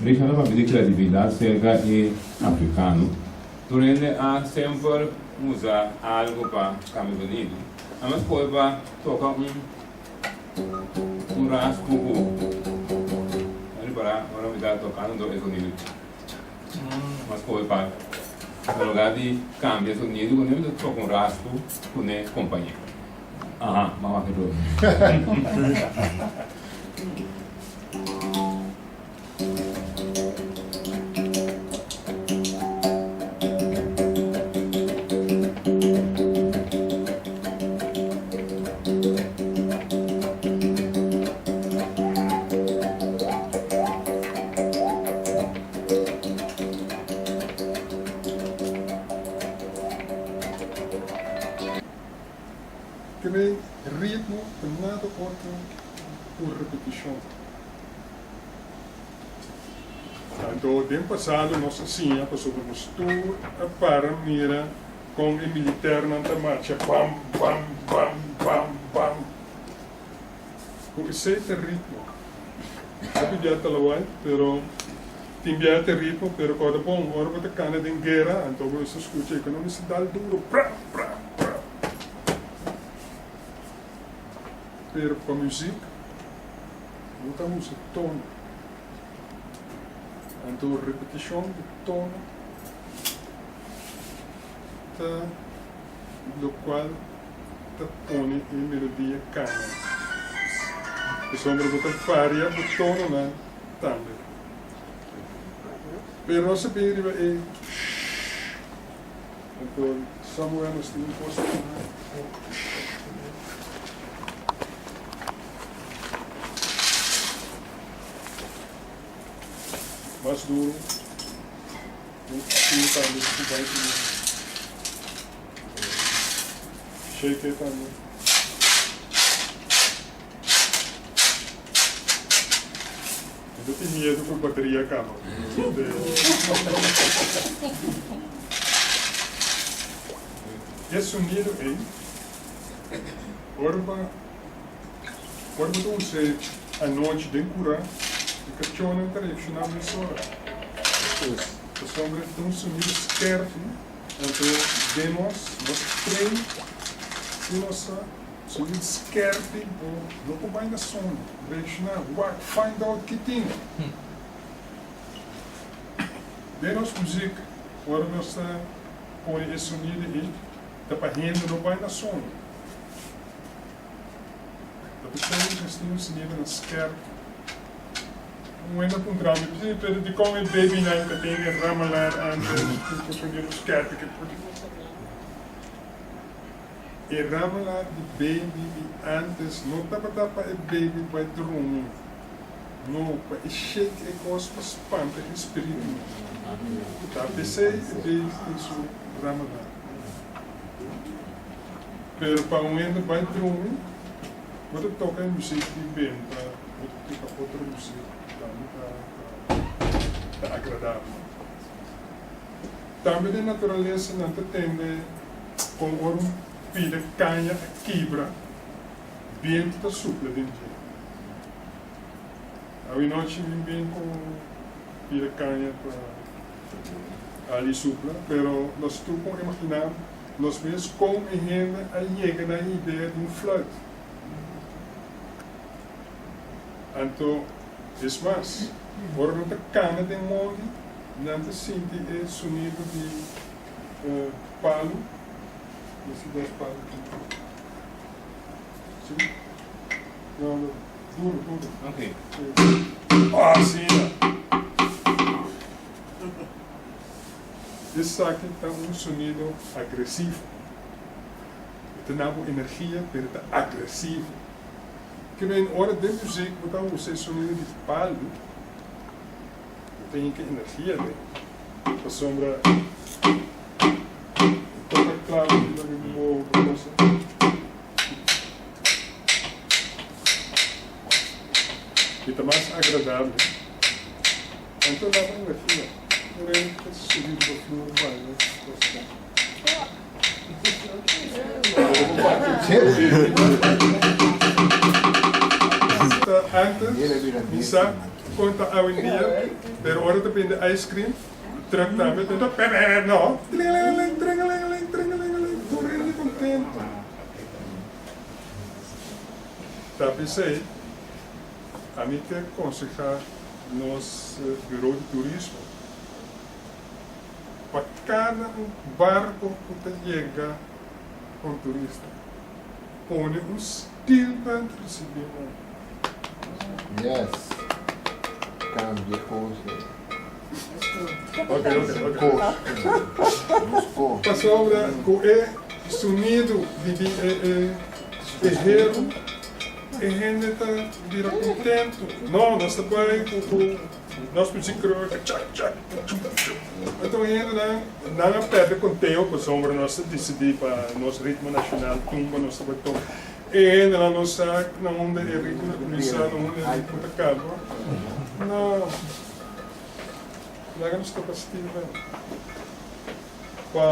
Richard a papia di kreatividat serka e afrikano. Tur hende a semper usa algu pa kambia zonido. A mi a skohe pa toka un un raspu ku ta ripará ora mi ta tokando e zonido cha cha cha. Mi a skohe pa na lugar di kambia e zonido kuné mi ta toka un raspu kuné kompañé. Aha, mama ke dor. Kende ritmo ta nada otro ku repetishon. Anto den pasado nos a siña pasobra nos tur a para mira kon e militernan ta marcha bam, bam, bam, bam, bam. Ku esei ta ritmo. Hopi bia ta lawai, pero tin bia ta ritmo, pero kòrda bon, ora bo ta kana den guera, anto bo mester skucha e ku no mester dal duro, pra, pra, pra. Pero pa muzik no ta usa tono. Anto repetishon di tono ta lokual ta pone e melodia kana. Pasobra bo ta varia bo tononan tambe. Pero nos a bin riba e shh. Anto somewhere nos tin un kos ta Mas duro. Un tin tambe ku bai ku shake tambe. Mi ta tin miedu ku bateria kaba. E sonido ei, ora bo ora bo ta us'é anochi den kurá, e kachónan ta reakshoná mesora. Pasobra e ta un sonido skèrpi, anto den nos, nos train ku nos sa. Sonido skerpi bo no por bai na sono, reacciona, wak, find out ki tin. Den nos muziek, ora nos ta pone e sonido ei, ta pa hende no bai na sono. Ta p'esei nos tin un sonidonan skerpi. Un hende a puntra mi, pero dikon e babynan ta den e ramalar antes ku sonido skerpi? E ramela di baby di antes no tabata pa e baby bai drumi, no, pa e shake e kos pa spanta e spiritu. Ta p'esei e baby tin su ramela. Pero pa un hende bai drumi, bo ta toka e muzik di benta, bo ta toka otro muzik ku tambe ta agradabel. Tambe den naturalesa nan ta tende kon ora un pida kaña a kibra, bientu ta supla den dje. Awinochi mi bin ku pida kaña pa ali supla, pero nos tur por imaginá nos mes kon e hende a yega na e idea di un fluit. Anto, es mas, ora nan ta kana den mondi, Nan ta sinti e sonido di palu, mester dos palu aki. Si? No, no, duro, duro. Ok. Asina! Esaki ta un sonido agresivo. E ta na bo energia, pero ta agresivo. Kimen ora den muziek bo ta usa e sonido di palu, Bo tin ki energia den pasobra toka clave di loke ku bo gosa. I ta mas agradable. Anto laba energia. Un rei ta subi riba flur baila gosa. Antes mi sa. kon ta awendia, pero ora ta bende ice cream, truck tambe ta pèpèpèp, no, tringelingeling, tringelingeling, tringelingeling, tur hende kontentu. Ta p'esei ami ke konsehá nos Bureau di Turismo pa kada un barko ku ta yega un turista pone un stilband risibí nan. Yes. Cambia cos eh. Ok, ok, ok. Cos. Nos cos. Pasobra cu e sonido di di e e e heru e hende ta bira contento. No, nos ta bay cu cu nos muziek krooi chak chak chuk chuk. Anto e hendenan nan a perde conteo pasobra nos a dicidi pa nos ritmo nacional tumba nos ta bay toca. E hendenan no sa na unda e ritmo ta cuminsa, na unda e ritmo ta caba. No. Laga nos toca Steven pa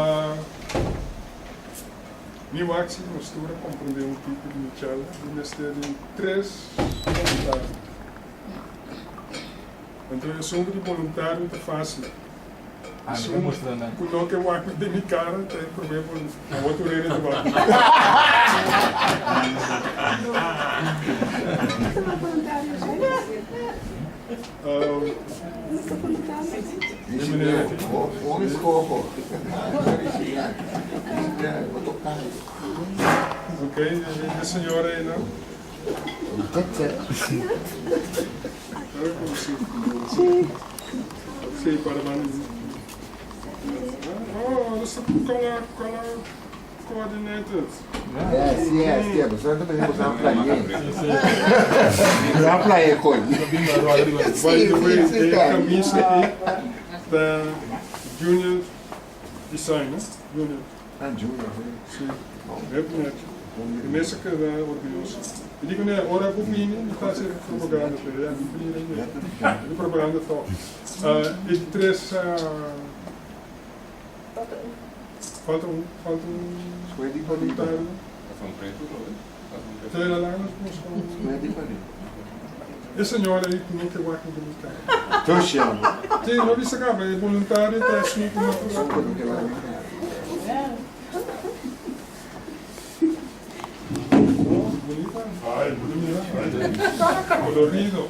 mi wak si nos tur a comprende un tiki di mi charla. Mi mester di tres voluntario. Anto e asunto di boluntario ta facil. Esun ku no ke wak den mi kara ta e promé boluntario. Awor tur hende ta wak mi kara. Ok, e señora ei nan. Sí, para manda. Oh, dat is color, color coordinated. Yes, yes, yes. Boso ta pensando boso a playe. Boso a playe koy. By the way, e camisa aki ta Junior Design, no? Junior. Ah, Junior, sí. Sí. Heel net. E mester keda orguyoso. Mi di kuné, ora bo bini, mi ta hasi propaganda, pero ya mi bini ainda. Mi propaganda tòg. E di tres. Falta un, falta un voluntario. Te la laga nos busca un. E señora ei ku no ke wak den mi kara. Sí, no bisa kaba, e voluntario ta esun ku no ta wak den mi kara. Oh, bonita. Ay, bo mira. Ay, colorido.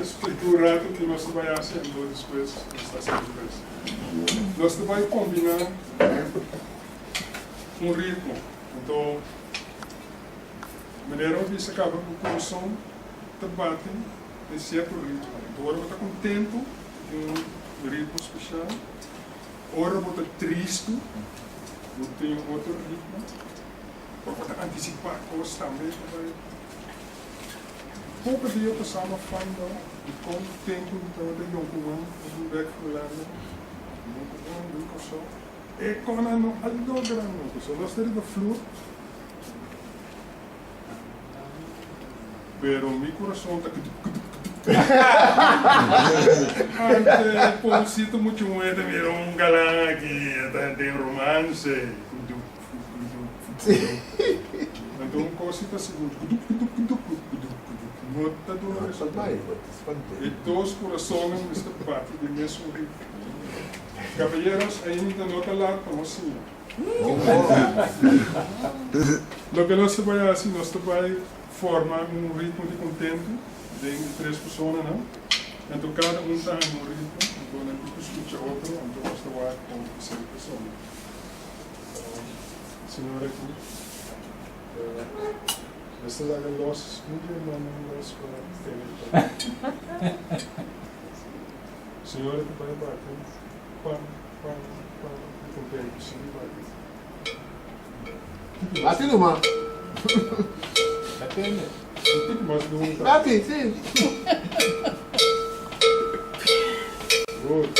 Splika un rato ki nos ta bai hasi anto despues nos ta hasi despues. Nos ta bai kombiná un ritmo. Anto manera bo bisa kaba ku kurason ta bati den sierto ritmo. Anto ora bo ta kontentu tin un ritmo spesial, ora bo ta tristu bo tin otro ritmo. Por bo ta antisipá kos tambe ta bai. Poko dia pasá m'a find out dikon tempu mi tabata yonkuman a bin bek Hulanda, yonkuman bin Kòrsou, e konan no a logra no. Pasobra nos ta riba flur, pero mi kurason ta kutup kutup kutup. Ante pobrecito mucha muhé ta mira un galan aki ta den romance, kutup. Anto un kos si ta sigur, gudup, gudup, gudup, gudup, gudup, no ta duna resultado. E dos kurasonnan mester bati den mesun ritmo. Kabayeros, ainda no ta lat pa nos siña. Loke nos ta bai hasi, nos ta bai forma un ritmo di kontentu den e tres personanan. Anto kada un ta haña un ritmo, anto nan tin ku skucha otro, anto nos ta wak kon esei ta sona. Señor aki mester laga los un di e mannan los pa tene e palabra. Señor aki bai bati pam pam pam di contento sigui bati. Bati numa. Depende. Tiki mas duro ta. Bati si. Good.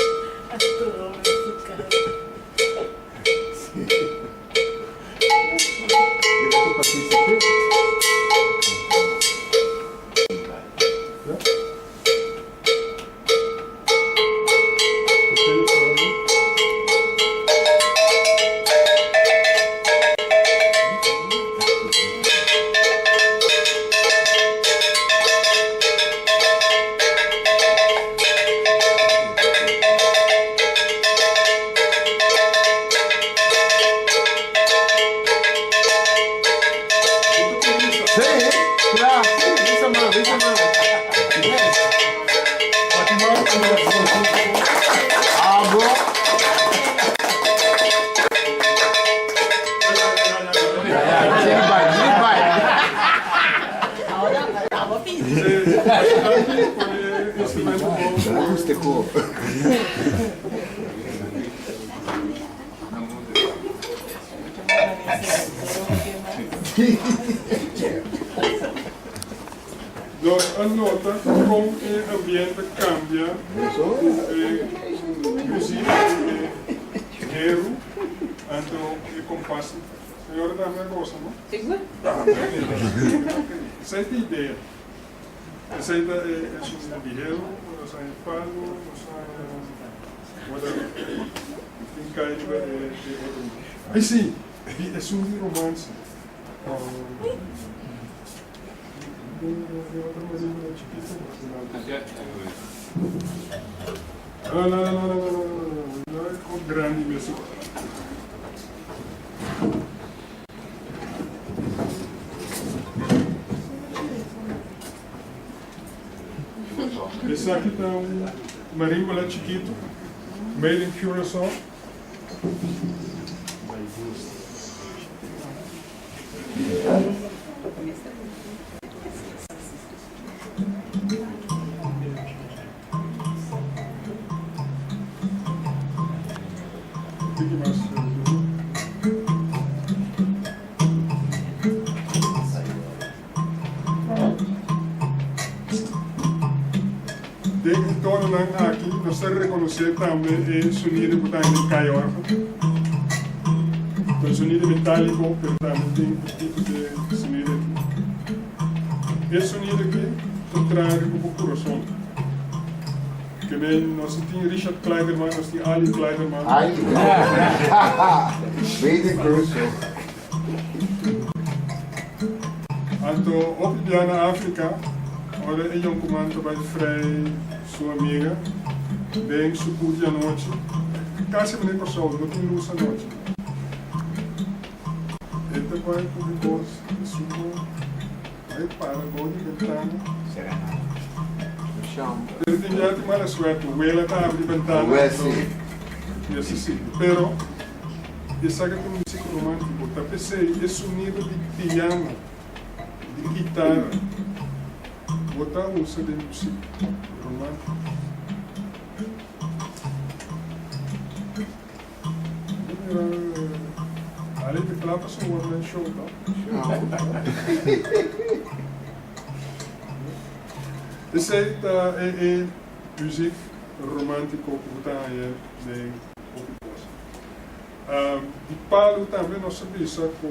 Sí, kla, sí, bisa man, bisa man. Yes. Fatima, Abo. Ya, ya, sigui bai, sigui bai. Sí, pone instrumento bon. Guste ko. Nos a nota kon e ambiente kambia ku e muzik, e heru, anto e kompas. Señora tambe a gosa, no? Sigur. Esei ta e idea. Esei ta e sonido di heru, nos a haña palu, nos a haña whatever. Tin kai riba e otro. Ai si, di esun di romance. E otro marimba chikito. No, no, no, no, no, no, no, no, no, grandi mes. Esaki ta un marimbola chikitu, made in Curaçao. Tiki mas duru. Den e tononan aki nos ta rekonosé tambe e sonido ku ta den kai òrgel. Ta un sonido metáliko pero tambe tin e tipo de sonido aki. E sonido aki ta traha riba bo kurason. Ke men nos tin Richard Clayderman, nos tin Ali Clayderman. Ali Made in Curaçao. Anto hopi bia na Afrika, ora e yonkuman ta bai frei su amiga den sukú di anochi, kasi manera Kòrsou, no tin lus anochi. E ta bai ku e bos di sumo, bai para bou di bentana. Pero tin bia tin mala suerte, wela ta abri bentana, anto mester sigui. Pero. Esaki ta un musica romantico. Ta p'esei e sonido di piano, di guitarra, bo ta usa den musica romantico. Bo mira Ali ta cla pa su one man show to. Esei ta e music romantico cu bo ta haña den. Hopi kos. Di palu tambe nos a bisa ku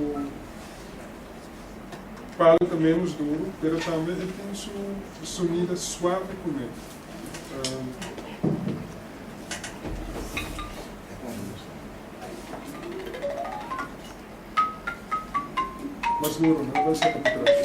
palu ta ménos duru, pero tambe e tin su sonida suave kuné. Mas duru, no bai saka pa tras.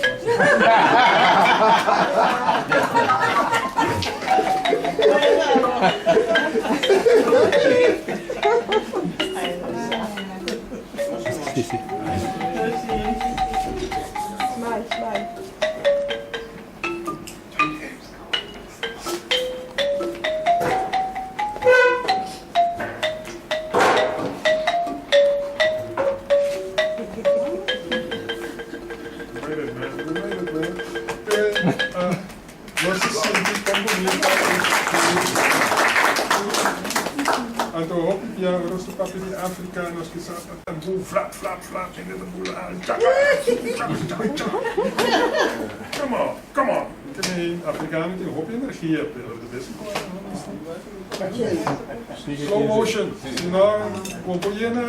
Anto hopi bia ora nos ta papia di Afrika nos kisa ta tambú flap flap flap hende ta bula chaka chaka chaka come on come on. Afrikano tin hopi energia pero de bes en cuando nos slow motion si no bo por yena.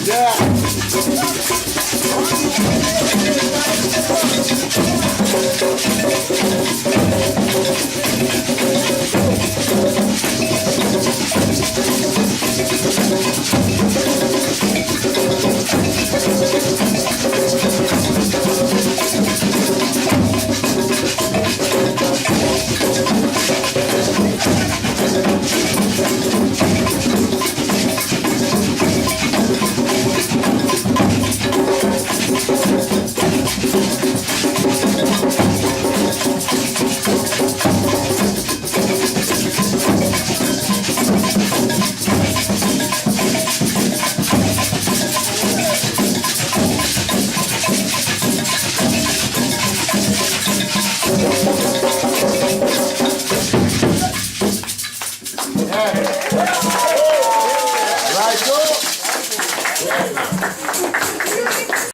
Yeah.